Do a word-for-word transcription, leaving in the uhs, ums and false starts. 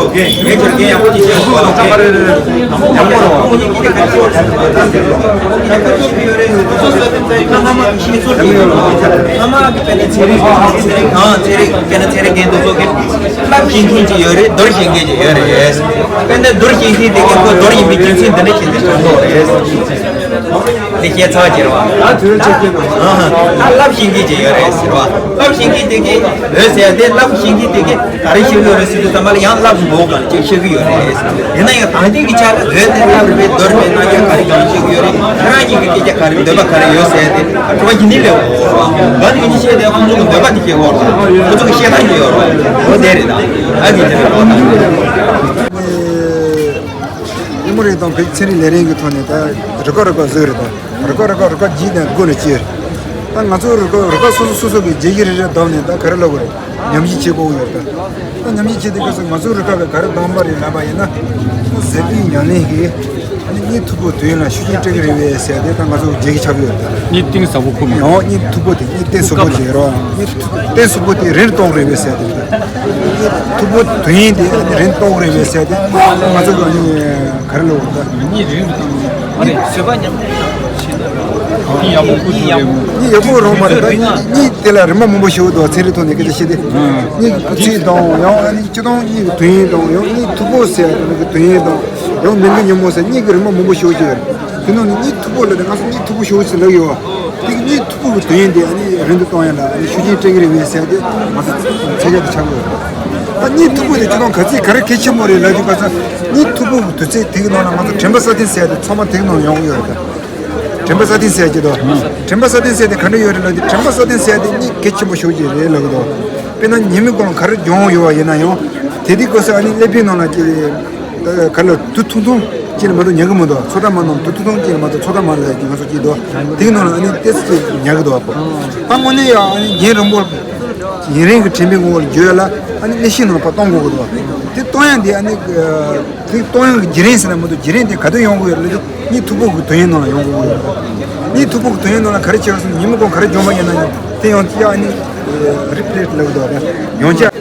འདུག་ངས་ཁྱོད་རྒན་ཡག་པོ་ཅིག་བྱས་ཡོད་པ་ལ་ཡག་པོ་རེད། ཁ་མ་གི་དཔེར་ན་ཚན་རིག་ཚན་རིག་ཚན་རིག་གང་ཚན་རིག་དཔེར་ན་ཚན་རིག་རྒན་དེ་ཚོ་གི་ལབ་ཤེས་མཁན་ཅིག་ཡོད་རེད། འདོར་ཤེས་མཁན་ཅིག་ཡོད་རེད། དཔེར་ན་འདོར་ཤེས་མཁན་དེ་གི་ཁོ་འདོར་ཡིན་པའི་རྒྱུ་མཚན་འདི་འདྲ་བྱས་ཏེ་དྲང་ཐོག་རེད། དེ་བཤད་ཚར་བ་ཅིག་རེད་བ། ད་དུས་ཚོད་ཅིག་ཨ་ལབ་ཤེས་མཁན་ཅིག་ཡོད་རེད་ཟེར་བ། ལབ་ཤེས་མཁན་དེ་གིས་འོད་ཟེར་དེ་ལབ་ཤེས་མཁན་དེ་གིས་ག་རེ་ཤེས་ཀྱི་ཡོད་རེད་ཟེར་དུས་ཙམ་པ་ལ་ཡང་ལབ་མགོ་གང་ཅིག་ཤེས་ཀྱི་ཡོད་རེད། ཡིན་ན་ཡང་ད་ལྟའི་གི་ཆ་ལ་འོད་དེ་ལབ་རེད་པས་འདོར་རེད་པས་རྣམ་འགྱུར་ག་རེ་གང་ཤེས་ཀྱི་ཡོད་རེད། ཁྱེད་རང་གཉིས་ཀྱི་ སྐད་ཆ་ག་རེ་འདོད་པ་ག་རེ་ཡོད་ཟེར་ཏེ་དྲི་བ་ཡིན་ནི་ལེའོ། ང་ནི་ཡིན་གཅིག་བཤད་དེ་ཁོང་ཚོ་གི་འདོད་པ་དེ་སྐྱེ་གོ་ར། ཁོང་ཚོ་གི་བཤད་སྟངས་ཀྱི་ཡོད་ར། འོ་དེ་རེད་ད། ཨ་ནི་དེ་རེད་རོ། ཨེ། ཨེ་མོ་རེད་དང་བོད་ཚན་རིག་ལས་རིགས་ཀྱི་ཐོག་ནས་ད་རུ་ཁག་རུ་ཁག་བཟོས་རེད་ད། རུ་ཁག་རུ་ཁག་རུ་ཁག་བརྒྱུད་ནས་སྒོ་ནས་སྐྱེས། ད་ང་ཚོ་རུ་ཁག་རུ་ཁག་སོ་སོ་སོ་སོ་གི་རྒྱལ་གཞི་རེ་རེ་བདམས་ནས་ད་ག་རེ་ལབ་དགོས་རེད། ཉམས་ཞིབ་བྱེད་དགོས་ཡོད་ད། ད་ཉམས་ཞིབ་བྱེད་དུས་སྐབས་སུ་ང་ཚོའི་རུ་ཁག་གི་ག་རེ་བདམས་པ་རེད་ལབ་པ་ཡིན་ན། ད་ཟས་སྤུས་ཉམས་ལེན་གྱིས་ཨ་ནི་གཉིད་མཐུག་པོ་དུས་ཡུན་ལ་ཤུགས་རྐྱེན་སྤྲད་ཀྱི་རེད་པས་ཟེར་ཏེ་ད་ང་ཚོ་གི་རྒྱལ་གཞི་ཆགས་ཀྱི་ཡོད་ད། གཉིད་གཏིང་ཟབ་པོ་ཁུག་མ། ཡང་གཉིད་མཐུག་པོ་དེ་གཉིད་གཏིང་ཟབ་པོ་དེ་རོ། གཉིད་གཏིང་ཟབ་པོ་དེ་རིང་གཏོང་རེད་པས་ཟེར་ཏེ་ད། གཉིད་མཐུག་པོ་དུས་ཡུན་དེ་ཨ་ནི་རིང་གཏོང་རེད་པས་ཟེར་ཏེ་ང་ཚོ་གི་ཨ་ནི་ག་རེ་ལབ་དགོས་རེད་ད། གཉིད་རིང་དུ་བཏང་། ཨ་ནི་བཟོད་པ་ཉམས། གཉིད་ཡག་པོ་ཁུག་ཐུབ་རེད་མོ། གཉིད་ཡག་པོ་རང་མ་རེད་ད། གཉིད་དེ་ལ་རིན་པ་མང་པོ་ཞིག་འདུག་ཚན་རིག་ཐོག་ནས་སྐད་ཆ་བཤད་དེ། གཉིད་ཀྱི་སྤུས་ཚད་དང་ཡང་ཨ་ནི་སྤྱིར་བཏང་གཉིད་ཀྱི་དུས་ཡུན་དང་ཡང་གཉིད་མཐུག་པོ་ཟེར་ཡ་དེ་གི་དུས་ཡུན་དང་ཡང་མི་འདུག་ཉིན་མོ་ཟེར་གཉིད་ཀྱི་རིན་པ་མང་པོ་ཞིག་ཡོད་ཀྱི་ཡོད་རེད། དེ་ནང་ནས་གཉིད་མཐུག་པོ་ལབ་དེ་ང་ཚོ་གཉིད་མཐུག་པོ་ཞིག་ཟེར་ལབ་ཡོད་བ། དེ་གི་གཉིད་མཐུག་པོ་གི་དུས་ཡུན་དེ་ཨ་ནི་རིང་དུ་གཏོང་ཡ་ལ་ཨ་ནི་ཤུགས་རྐྱེན་སྤྲད་ཀྱི་རེད་པས་ཟེར་ཡ་དེ་ང་ཚོ་ཚད་གཞི་དེ་ཆགས་ཡོད་རེད། ད་གཉིད་མཐུག་པོ་དེ་སྤྱིར་བཏང་ག་ཚོད་ག་རེ་གལ་ཆེན་པོ་རེད་ལབ་དུས་སྐབས་སུ་གཉིད་མཐུག་པོ་གི་དུས་ཚོད་དེ་གི་ནང་ལ་ང་ཚོ་དྲན་པ་སྲ་བརྟན་ཟེར་ཡ་དེ་ཚང་མ་དེ་གི་ནང་ཡོང་གི་ཡོད་རེད་ད། དྲན་པ་སྲ་བརྟན་ཟེར་གྱི་འདུག་དྲན་པ་སྲ་བརྟན་ཟེར་དེ་ག་འདྲ་ཡོད་རེད་ལབ་དུས་དྲན་པ་སྲ་བརྟན་ཟེར་དེ་གཉིད་གལ་ཆེན་པོ་ཞེ་པོ་ཅིག་རེད་ལབ་ཀྱི་འདུག་དཔེར་ན་ཉིན་མོའི་གོང་ག་རེ་སྦྱོང་ཡོད་པ་ཡིན་ན་ཡང་དེ་དུས་སྐབས་སུ་ཨ་ནི་ཀླད་པའི་ནང་ལ་ཅིག་ད་ག་ལ་དུས་ཐུང་ཐུང་ཅིག་ལ་མ་གཏོགས་ཉལ་གི་མི་འདུག་ཚོགས་གཏམ་མ་གནང་དུས་ཐུང་ཐུང་ཅིག་ལ་མ་གཏོགས་ཚོགས་གཏམ་མ་ལབ་ཀྱི་ང་ཚོ་ཅིག་འདུག་དེའི་ནང་ལ་ཨ་ནི་ཏོག་ཙམ་ཅིག་ཉལ་གི་འདུག་ཨ་ཁོ། ད་དངོས་གནས་ཡང་ཨ་ནི་ཉིན་རིང་པོ་ཡུན་རིང་གི་དྲན་པའི་ངོ་བོར་འགྱུར་ཡ་ལ་ཨ་ནི་གླེང་གཞི་ནང་ཕར་གཏོང་དགོས་ཀྱི་འདུག་དེ་གཏོང་ཡ་འདི་ཨ་ནི་དེ་གཏོང་ཡ་གི་བརྒྱུད་རིམ་ཟེར་ན་མི་འདུག་བརྒྱུད་རིམ་དེ་ག་དུས་ཡོང་དགོས་ཡོད་ལ་དེ་གཉིད་མཐུག་པོ་གི་དུས་ཡུན་ནང་ལ་ཡོང་དགོས་ཀྱི་ཡོད། གཉིད་མཐུག་པོ་གི་དུས་ཡུན་ནང་ལ་ག་རེ་བྱས་པ་སོང་ཉིན་མོ་གང་ག་རེ་སྦྱོང་བ་ཡིན་ན་ཡང་དེ་ཡང་ཅི་ཡ་ཨ་ནི་རི་ཕི་ལེ་ཊི་ལབ་འདུག་ད་ཡང་བསྐྱར།